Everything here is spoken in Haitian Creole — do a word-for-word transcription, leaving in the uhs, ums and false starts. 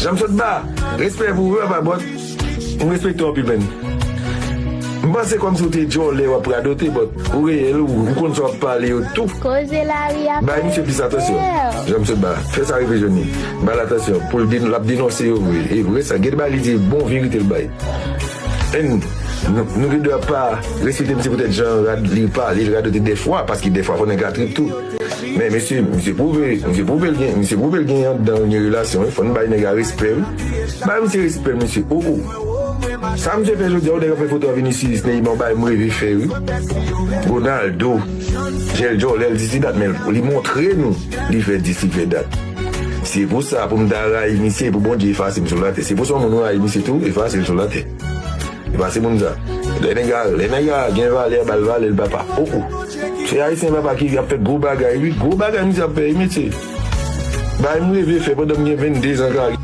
Jan m sot ba, respè pou ou, papa, but m respekte w anpil, man. M panse kòmsi w te djòlè, w ap radote, but ou reyèl, ou, ou konn sa w ap pale yo tou. Koze lari a. Bay misye plis atansyon. Jan m sot ba, fè sa rive jwenn li. Ba l atansyon, pou l den-, l ap denonse yo vre. E vre sa, gade ba li di bon verite l bay. And nou, nou gen dwa pa respekte misye poutèt jan rad li pale, l radote dèfwa, paske dèfwa fò nèg la trip tou. Men mesye, misye pwouve, misye pwouve l gen, misye pwouve l gen anndan l gen relasyon, wi. Fò n bay nèg la respè, wi. Bay misye respè, mesye. O, o. Sa misye fè jodi a, ou nèg ap fè foto a Vinicius, Neymar, bay m reve fè, wi. Ronaldo, jèl djòlè l disi dat, men li montre nou li fè dis, li fè dat. Se pou sa, pou m ta rayi misye, pou Bondye efase m sou latè. Se pou sa, yon moun rayi misye tou, efase l sou latè. Li pa se moun sa. Lè nèg la, lè nèg la gen valè, ba l valè l, papa. O, o. Se Ayisyen, papa, ki ap fè gwo bagay, wi. Gwo bagay misye ap fè, wi, mesye. Bay m reve fè pandan m gen venndezan kare.